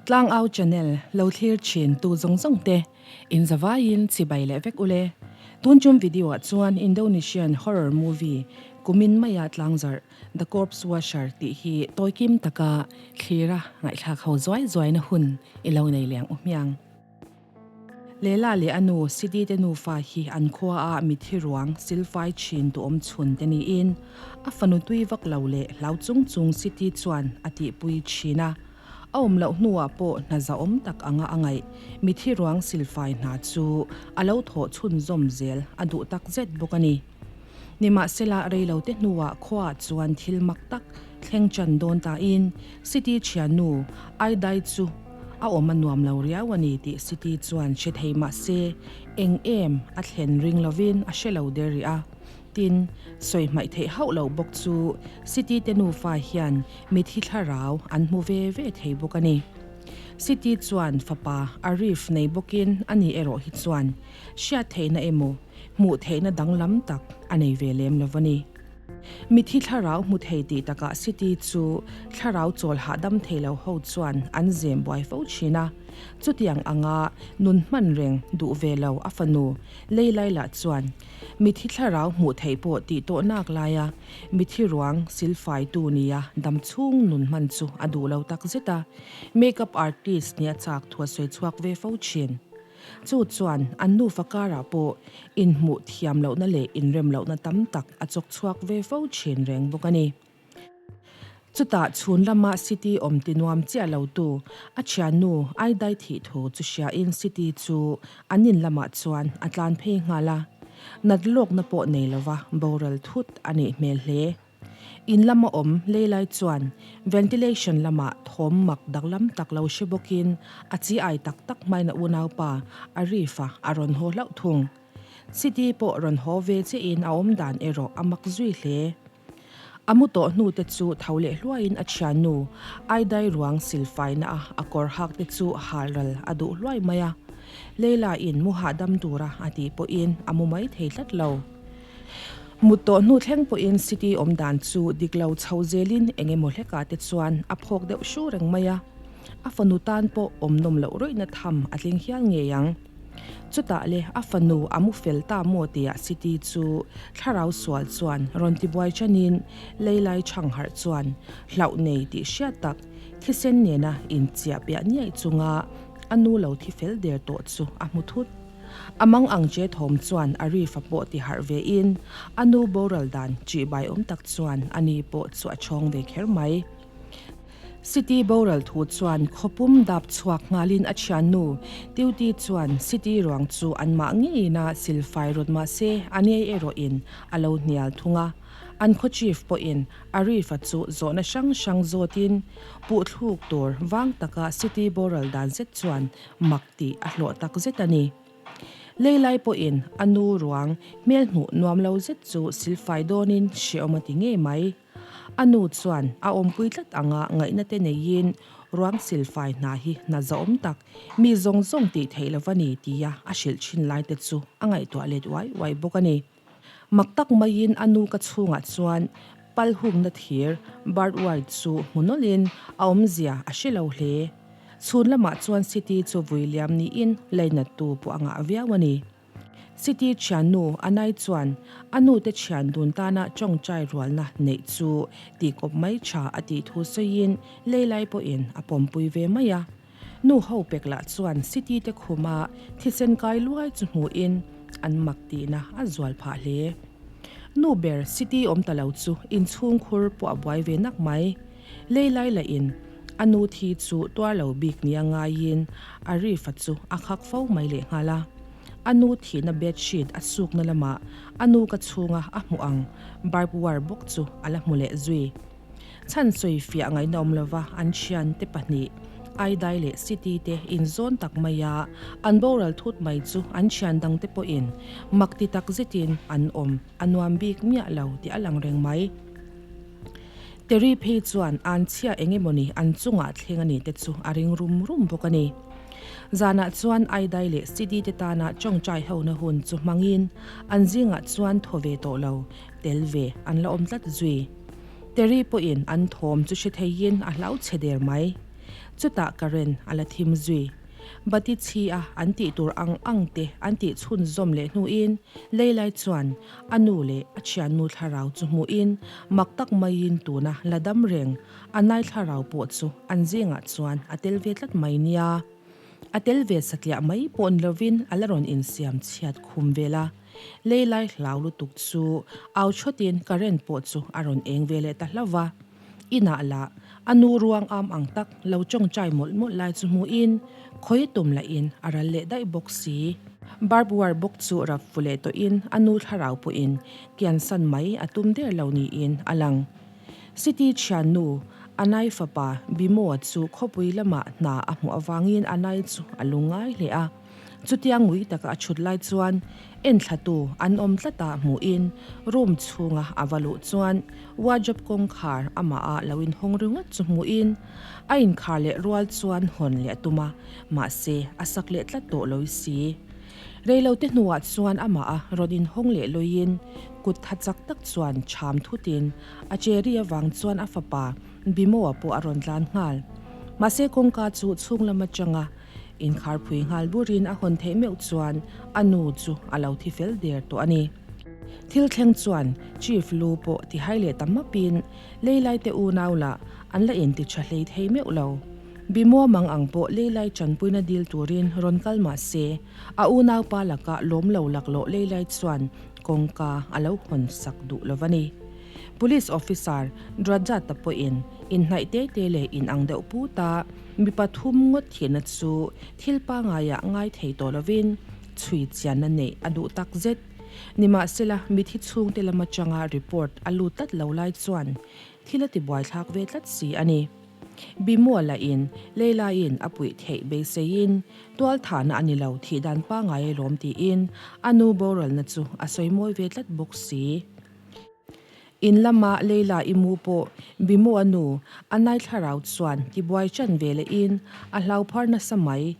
Tlangau channel lo thlir thin tu zawng zawng te in zavaiin chibai leh vek ule. Tun tum video ah chuan Indonesian horror movie kumin maia tlangzarh The Corpse Washer tih hi tawikim taka thlira ngaihthlak ho zuai zuaina hun i lo nei leng u hmiang. Leila leh a nu Sidi te nufa hi an khua a mithi ruang silfai thin duhawm chhun te niin a fanu tui vak lo leh hlau chung chung Siti chuan a tihpui thin a. A awm loh hnuah pawh hna zahawm tak anga a ngaih mithi ruang silfai hna chu a lo thawh chhunzawm zel a duh tak zet bawk a ni. Nimahsela reilote hnuah khuaah chuan thil mak tak thleng chan dawn tain Siti thiannu Aidai chu a awm a nuam lo riau a ni tih Siti chuan hre thei mahse eng em a thlen ring lovin a hre lo der rih a. Tin, sawi hmaih theih hauh loh bawk chu Siti te nufa hian mithi thlarau an hmu ve ve thei bawk a ni. Siti chuan fapa Arif nei bawkin a ni erawh hi chuan hriat theihna emaw hmuh theihna danglam tak a nei ve lem lo a ni. Mithi thlarau hmu thei tih takah Siti chu thlarau chawl hahdam thei lo ho chuan an zem buai fo thin a. Chutiang anga nun hman reng duh ve lo a fanu Leilai lah chuan mithi thlarau hmuh theih pawh tih tawh nak laia mithi ruang silfaitu nia dam chhung nun hman chu a duh lo tak zet a, makeup artist nia chak thu a sawi chhuak ve fo thin. Chu chuan an nufa karah pawh inhmuh thiam lohna leh inrem lohna tam tak a chawk chhuak ve fo thin reng bawk a ni. Chutah chhun lama City awm ti nuam chiah lo tu a thiannu Aidai thih thu chu hriain City chu an in lamah chuan a tlan phei nghal a, nat lawkna pawh nei lova boral thut a nih hmel hle. In lama awm Leilai chuan ventilation lamah thawm mak danglam tak lo hre bawkin a chi ai tak tak hmain a unaupa Arif-a a rawn haw hlauh thung. City pawh rawn haw ve chiahin a awm dan erawh a mak zui hle. A mu tawh hnu te chu tho leh hluaiin a thiannu Aidai ruang silfaina a a kawr hak te chu hal ral a duh hluai mai a. Leila in mu hahdam tura a tih pawhin a mu mai thei tlat lo. Mut tawh hnu thleng pawhin city awm dan chu dik lo chho zelin eng emaw hlekah te chuan a phawk deuh hru reng mai a. A fanu tan pawh awm nawm loh rawihna tham a tling hial ngei ang. Chutah le a fanu a mu fel ta maw tia city chu thlarau sual chuan rawn tibuai chanin Leilai chhangharh chuan hlauh nei tih hriat tak thisen nena inchiah piah niaih chunga a nu lo thi fel der tawh chu a hmu thut. A mang ang che thawm chuan a rifa pawh ti harh ve in a nu boral dan ṭihbai awm tak chuan a ni pawh chu a chhawng ve kher mai. City boral thu chuan khawpum dap chhuak nghalin a thiannu Tiuti chuan City ruang chu anmah ngeiin a silfai rawt mahse a nei erawhin a lo hnial thung a. An khaw chief pawhin Arif-a chu zawhna hrang hrang zawtin puhthluk tur vang taka City boral dan zet chuan mak tih a hlawh tak zet a ni. Leilai pawhin a nu ruang hmel hmuh nuam lo zet chu silfai dawnin hrehawm a ti ngei mai. A nu chuan a awmpui tlat anga ngaihna te neiin ruang silfai hna hi hna zahawm tak mi zawng zawng tih theih lo va ni tia a hrilh thin lai te chu a ngaihtuah let uai uai bawk a ni. Mak tak maiin a nu ka chhungah chuan pal hungna thir barbed wire chu hmu nawlhin a awmzia a hre lo hle. Chhun lamah chuan city chu vui liam niin lainattu pawh a ngah viau a ni. City thiannu Anai chuan a nute thian dun tana tawngtai rualna neih chu tihkawp mai tha a tih thu sawiin Leilai pawhin a pawmpui ve mai a. Nu ho pek lah chuan City te khuma thisen kai luai chu hmuhin an mak tihna a zual phah hle. Nu ber City awm ta lo chu inchhung khur pawh a buai ve nak mai. Leilai lahin a nu thi chu tuar lo bik nia ngaiin Arifa chu a khak fo mai lehnghal a. A nu thihna bedsheet a sukna lamah a nu ka chhunga a hmuh ang barb wire bawk chu a la hmu leh zui. Chhan sawi fiah ngaihna awm lova an thiante pahnih Aidai leh City te inzawn tak maia an boral thut mai chu an thian dangte pawhin mak ti tak zetin an awm a nuam bik miah lo tih a lang reng mai. Terry phei chuan an chhia eng emawni an chungah thleng a ni te chu a ring rum rum bawk a ni. Zanah chuan Aidai leh Sidi te tana tawngtai hona hun chu hmangin an zingah chuan thaw ve tawh lo tel ve an la awm tlat zui. Terry pawhin an thawm chu hre theiin a hlau chhe der mai. Chutah current a la thim zui. Bati chhi a an tih tur ang ang te an tih chhunzawm leh hnuin Leilai chuan a nu leh a thiannu thlarau chu hmuhin mak tak maiin tuna la dam reng a nai thlarau pawh chu an zingah chuan a tel ve tlat mai nia. A tel ve satliah mai pawh ni lovin a la rawn insiam chhiat khum vel a. Leilai hlau lutuk chu au chhawtin current pawh chu a rawn eng ve leh ta hlauh va. Inah lah a nu ruang am ang tak lo tawngtai mawlh mawlh lai chu hmuhin khawi tum lahin a ral leh daih bawk si. Barb wire bawk chu rap fu leh tawhin a nu thlarau pawhin kiansan mai a tum der lo niin a lang. City thiannu Anai fapa Bimo-a chu khawpui lamah hna a hmuh avangin Anai chu a lungngai hle a. Chutia ngui taka a chhut lai chuan enthlatu an awm tlat a hmuhin room chhunga a va luh chuan wardrobe kawngkhar amah lo inhawng ringawt chu hmuhin a inkhar leh rual chuan hawn leh a tum a, mahse a sak leh tlat tawh lo si. Reilote hnuah chuan amah a rawn inhawng leh luiin kut tha chak tak chuan cham thutin a cherry avang chuan a fapa Bimo-a pawh a rawn tlan nghal. Mahse kawngka chu chhung lam atanga Inkharphui nghal burin a hawn theih meuh chuan a nu chu a lo thi fel der tawh a ni. Thil thleng chuan Chief lu pawh ti hai leh ta mapin Leilaite unau lah an la inti tha hlei thei meuh lo. Bimua mang ang pawh Leilai tanpuina dil turin rawn kal mah se a unaupa lakah lawm lo laklawh Leilai chuan kawngka a lo hawn sak duh lo va ni. Police officer Drajat-a pawhin inhnaih te te leh in ang deuh put a, mi pathum ngawt thihna chu thil pangaiah ngai thei tawh lovin chhui chianna neih a duh tak zet. Nimahsela, mithi chhungte lam atanga report a lut tlat lo lai chuan thil a tibuaithlak ve tlat si a ni. Bimuala in Leilaiin a puih theih beiseiin tualthahna a ni lo thih dan pangai a lawm tiin a nu boralna chu a sawi mawi ve tlat bawk si. In lama Leila i mu pawh Bimo a nu a nai thlarau chuan tibuai chan ve lehin a hlau phar nasa mai.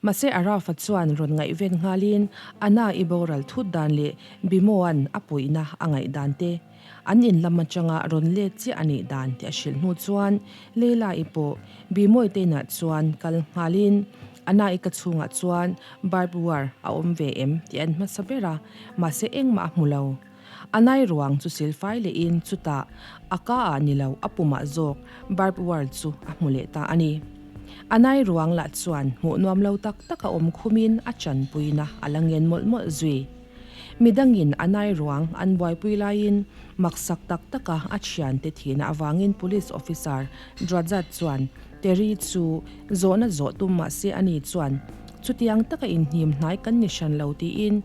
Mahse Arafa chuan rawn ngaihven nghalin a na i boral thut dan leh Bimo-a'n a puihna a ngaih dan te, an in lam atanga rawn let chiah a nih dan tih a hrilh hnu chuan Leila i pawh Bimo-i te inah chuan kal nghalin a na i ka chhungah chuan barb wire a awm ve em tih a en hmasa ber a, mahse engmah a hmu lo. A nai ruang chu silfai lehin chutah a ka ah ni lo a pumah zawk barb wire chu a hmu leh ta a ni. A nai ruang lah chuan hmuh nuam lo tak tak a awm khumin a chanpuina a la ngen mawlh mawlh zui. Midangin a nai ruang an buaipui laiin maksak tak taka a thiante thihna avangin police officer Drajat chuan Terry chu zawhna zawh tum mahse ani chuan chutiang taka inhnim hnai kan ni hran lo tiin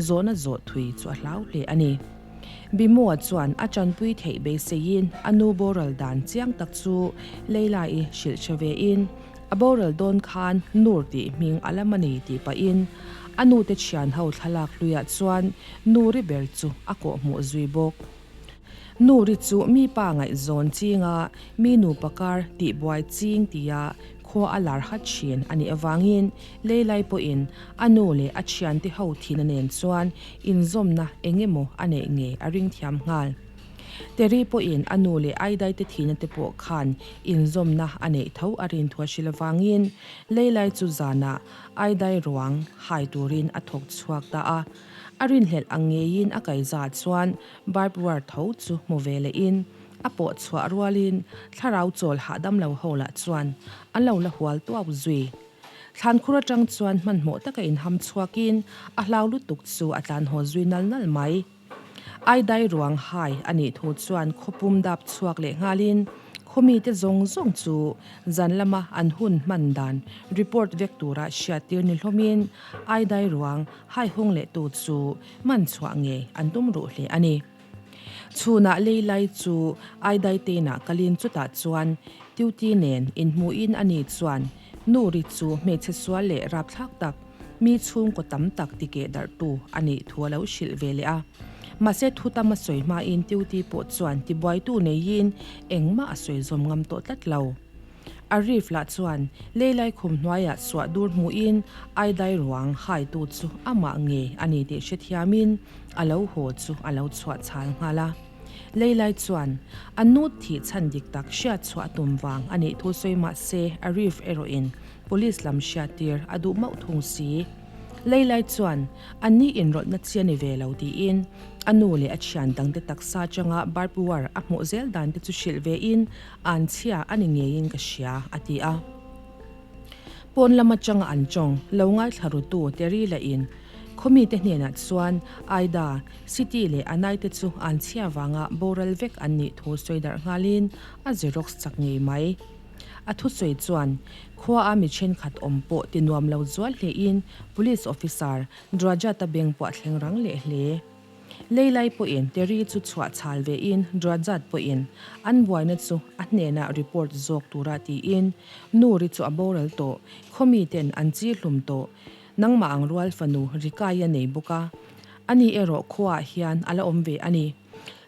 Zawhna zawh thui chu a hlau hle a ni. Bimua chuan a tanpui theih beiseiin a nu boral dan chiang tak chu Leila-i hrilh hre vein, a boral dawn khan Nur tih hming a lam a ni tih pahin a nute thian ho thlalak hluiah chuan Nuri ber chu a kawhhmuh zui bawk. Nuri chu mi pa ngaihzawn chinga mi nupa kar tihbuai ching tia khua a lar hat thin a nih avangin Leilai pawhin a nu leh a thiante ho thihna nen chuan inzawmna eng emaw a neih ngei a ring thiam nghal. Terry pawhin a nu leh Aidaite thihna te pawh khan inzawmna a neih tho a rin thu a hrilh avangin Leilai chu zanah Aidai ruang hai turin a thawk chhuak ta a. A rinhlelh ang ngeiin a kaihza chuan barb wire tho chu hmu ve lehin a pawh chhuah rualin thlarau chawl hahdam lo ho lah chuan an lo la hual tuau zui. Thlankhur atang chuan hmanhmawh taka inham chhuakin a hlau lutuk chu a tlan haw zui nal nal mai. Aidai ruang hai a nih thu chuan khawpum dap chhuak leh nghalin khawmite zawng zawng chu zan lama an hun hman dan report vek tura hriattir ni hlawmin Aidai ruang hai hawng leh tu chu man chhuah ngei an tum ruh hle a ni. Chhunah Leilai chu Aidai teinah kalin chutah chuan Tuti nen inhmuhin ani chuan Nuri chu hmeichhe sual leh rapthlak tak mi chhungkaw tam tak tikeh darhtu a nih thu a lo hrilh ve leh a. Mahse thu tam a sawi hmain Tuti pawh chuan tibuaitu neiin engmah a sawi zawm ngam tawh tlat lo. Arif lah chuan Leilai khum hnuaiah suah dur hmuhin Aidai ruang haitu chu amah ngei a ni tih hrethiamin a lo haw chu a lo chhuah chhal nghal a. Leilai chuan a nu thih chhan dik tak hriat chhuah a tum vang a nih thu sawi mah se Arif erawhin police lam hriattir a duh mauh thung si. Leilai chuan a ni inrawlhna chi a ni ve lo tiin a nu leh a thian dangte taksa atanga barbed wire a hmuh zel dan te chu hrilh vein anchhia a ni ngeiin ka hria a ti a. Pawn lam atanga an tawng lo ngaithla rutu Terry lahin khawmite hnenah chuan Aida, City leh Anai te chu anchhia vanga boral vek an nih thu sawi darh nghalin a xerox chak ngei mai. A thusawi chuan khua a mi thenkhat awm pawh ti nuam lo zual hlein Police Officer Drajat-a beng pawh a thleng rang leh hle. Leilai pawhin Terry chu chhuah chhal vein Drajat pawhin an buaina chu a hnenah report zawk tura tiin Nuri chu a boral tawh, khaw miten an chi hlum tawh, nangmah ang rual fanu Rikai a nei bawk a, ani erawh khuaah hian a la awm ve a ni.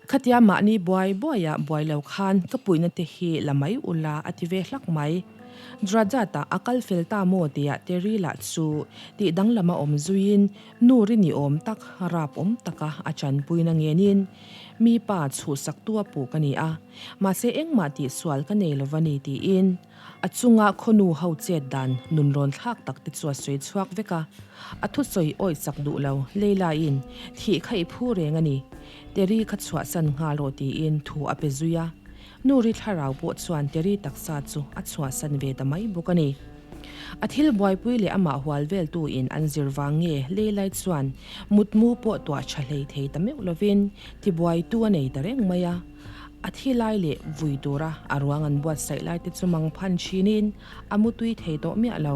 Khatia mahni buai buaia buai lo khan ka puihna te hi la mai ula a ti ve hlak mai. Drajat-a a kal fel ta maw tia Terry lah chu tih danglam a awm zuiin nu ri ni awm tak rap awm taka a chanpuina ngenin mi pa chhuhsaktu a puh ka ni a, mahse engmah tihsual ka nei lo va ni tiin A chunga khawnu ho chet dan nun rawn thlak tak te chu a sawi chhuak vek a, a thusawi awih chak duh lo Leila-in thih kha i phu reng a ni, Terry kha chhuahsan nghal rawh tiin thu a pe zui a. Nuri thlarau pawh chuan Terry taksa chu a chhuahsan ve ta mai bawk a ni. A thil buaipui leh amah hual veltu in an zir vang nge Leila-i chuan mutmu pawh tuah tha hlei thei ta meuh lovin tibuaitu a nei ta reng mai a. A thi lai leh vui tura a ruang an buatsaih lai te chu mang phan thinin a mutui thei tawh miah lo.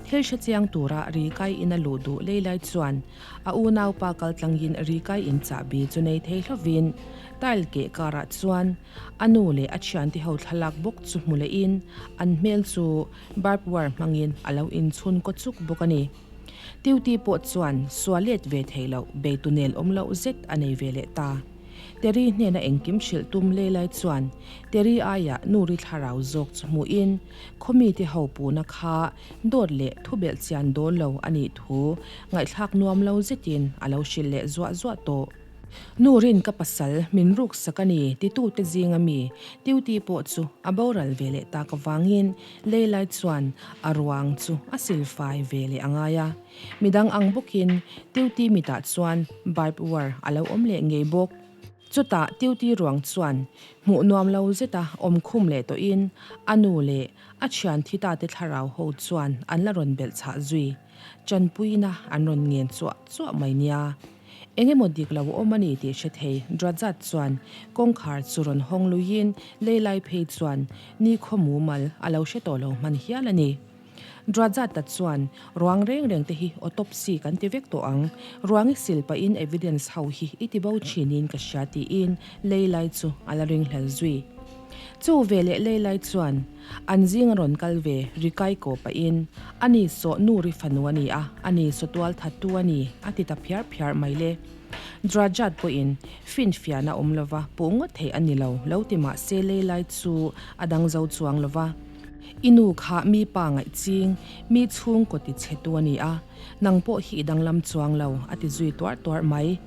Thil hre chiang tura Rikai in a luh duh lei lai chuan a unaupa kaltlangin Rikai in chahbi chu nei thei hlovin tile keh karah chuan a nu leh a thiante ho thlalak bawk chu hmu lehin an hmel chu barbed wire hmangin a lo inchhun kaw chuk bawk a ni. Tiuti pawh chuan sual let ve thei loh beitu nel awm loh zet a nei ve leh ta. Terry hnena engkim hrilh tum Leilai chuan Terry aia Nuri thlarau zawk chu hmuhin khawmite ho puhna kha dawt leh thubelh chian dawn lo a nih thu ngaihthlak nuam lo zetin a lo hrilh leh zuah zuah tawh. Nurin ka pasal min ruksak a ni titute zinga mi Tiuti pawh chu a boral ve leh tak avangin Leilai chuan a ruang chu a silfai ve leh a ngai a. Midang ang bawkin Tiuti mitah chuan barbed wire a lo awm leh ngei bawk. Chutah Tiuti ruang chuan hmuh nuam lo zeta awm khum leh tawhin a nu leh a thian thi tate thlarau ho chuan an la rawn belh chhah zui. Tanpuina an rawn ngen chuah chuah mai nia. Eng emaw dik lo awm a ni tih hre thei Drajat chuan kawngkhar chu rawn hawng luiin leilai phei chuan nikhaw mumal a lo hre tawh lo hman hial a ni. Drajata chuan, Ruang reng reng te hi autopsy kan ti vek tawh ang. Ruang i sil pahin evidence ho hi i ti bo thinin ka hria tiin Leilai chu a la ringhlel zui. Chu veleh Leilai chuan an zing a rawn kal ve Rikai kaw pahin, Ani saw Nuri fanu a ni a, ani saw tual thattu a ni, a ti ta phiar phiar mai le. Drajat pawhin finfiahna awm lova puh ngawt theih a ni lo, lo ti mah se Leilai chu a dang zo chuang lova. I nu kha mi pa ngaih ching, mi chhungkaw ti chhe tu a ni a, nang pawh hi i danglam chuang lo, a ti zui tuarh tuarh mai.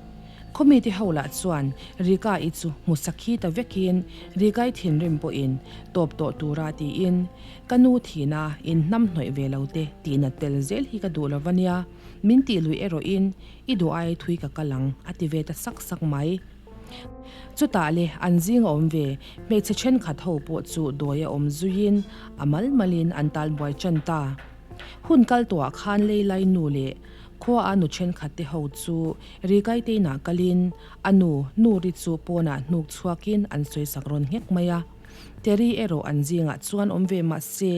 Khawmite ho lah chuan Rika-i chu hmu sakhi ta vekin Rika-i thinrim pawhin tawp tawh tura tiin, Ka nu thihna in hnam hnawih ve lo te tihnat tel zel hi ka duh lo va nia, min tih lui erawhin i duh ai thui ka kal ang, a ti ve ta sak sak mai. Chutah le an zing a awm ve, hmeichhe thenkhat ho pawh chu dawi a awm zuiin a mal malin an tal buai tan ta. Hun kal tawhah khan Leilai nu leh khua a nu thenkhat te ho chu Rikaiteinah kalin a nu Nuri chu pawnah hnuk chhuakin an sawisak rawn nghek mai a. Terry erawh an zingah chuan awm ve mah se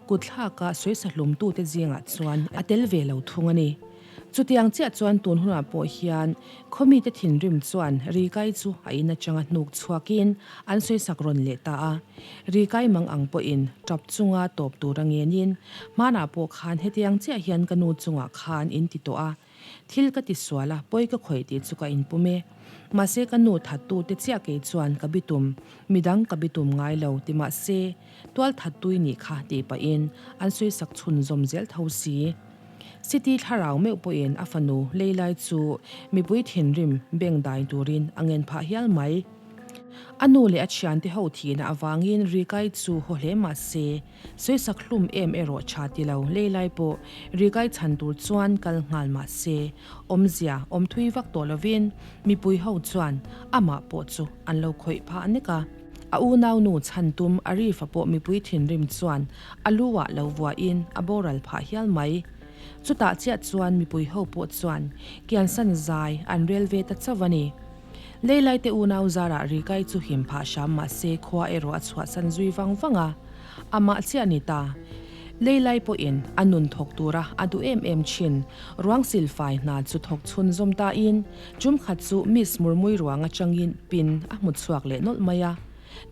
kutthlaka sawisa hlumtute zingah chuan a tel ve lo thung a ni. Chutiang chiah chuan tun hunah pawh hian khawmite thinrim chuan Rikai chu a in atanga hnuk chhuakin an sawisak rawn leh ta a. Rikai mang ang pawhin tap chunga tawp tur a ngenin hmanah pawh khan hetiang chiah hian ka nu chungah khan in ti tawh a, thil ka ti sual a, pawi ka khawih tih chu ka inpum e. Mahse ka nu thattu te chiah kei chuan ka bitum, midang ka bitum ngai lo ti mahse tual thattui nih kha tih pahin an sawisak chhunzawm zel tho si. City thlarau meuh pawhin a fanu Leilai chu mipui thinrim beng dai turin a ngen phah hial mai. A nu leh a thiante ho thihna avangin Rikai chu haw hle mah se, sawisak hlum em erawh tha ti lo Leilai pawh Rikai chhan tur chuan kal nghal mah se, awmzia awm thui vak tawh lovin mipui ho chuan amah pawh chu an lo khawih phah nek a. A unaunu chhan tum Arif-a pawh mipui thinrim chuan a lu ah lo vuahin a boral phah hial mai. Chutah chiah chuan mipui ho pawh chuan kiansan zai an rel ve ta chauh a ni. Leilaite unau zarah Rikai chu him phah hram mah se khua erawh a chhuahsan zui vang vang a, amah chiah ni ta. Leilai pawhin a nun thawk tura a duh em em thin ruang silfai hna chu thawk chhun zawm tain tum khat chu Miss Murmui ruang atangin pin a hmu chhuak leh nawlh mai a.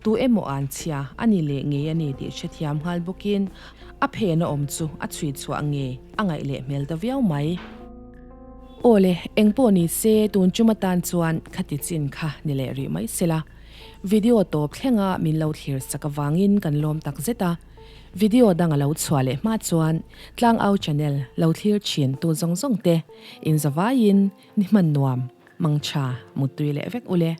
Tu emaw an chhia a ni leh ngei a ni tih hrethiam nghal bawkin a phena awm chu a chhui chhuah ngei a ngaih leh hmel ta viau mai. Aw le, eng pawh ni se tun tum atan chuan khati chin kha ni leh rih mai sela. Video tawp thlenga min lo thlir sak avangin kan lawm tak zet a. Video dang a lo chhuah leh hma chuan Tlangau channel lo thlir thin tu zawng zawng te in zavaiin ni hman nuam, mangtha, muttui leh vek ule.